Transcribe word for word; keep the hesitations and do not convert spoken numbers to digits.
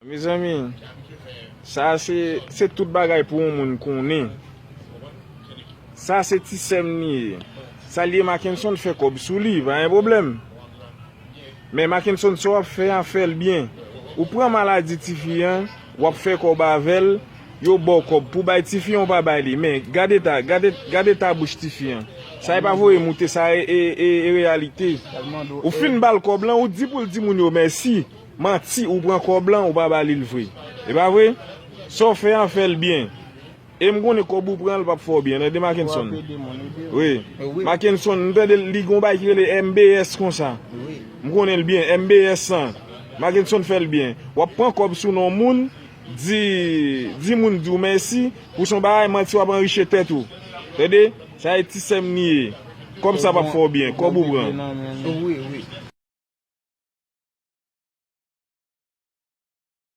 Mezanmi, sa se, se tout bagay pou yon moun konnen. Sa se ti sè m li ye. Sa l ye, Mackenson fè kòb sou li, pa gen pwoblèm. Men Mackenson, sa w ap fè a, fè l byen. Ou pran maladi tifi an, w ap fè kòb avè l, yo ba w kòb pou bay tifi an, ou pa bay li. Men gad eta, gad, gad eta bouch tifi an. Sa e pa voye moute, sa e, e, e, e reyalite. Ou fin ba l kòb lan, ou di pou l di moun yo mèsi. Manti, ou pran kòb lan, ou pa ba li l vre. E pa vre? Sa w fè an, fè l byen. E m konnen kòb ou pran, l p ap fè w byen, tande Mackenson. Wi. Mackenson, m tande li gon bagay ki rele M B S konsa. M konnen l byen, M B S lan. Mackenson fè l byen. W ap pran kòb sou non moun, di, di moun di w mèsi, pou son bagay, manti w ap anriche tèt ou. Tande? Sa e ti sè m li ye. Kòb sa p ap fè w byen, kòb ou pran.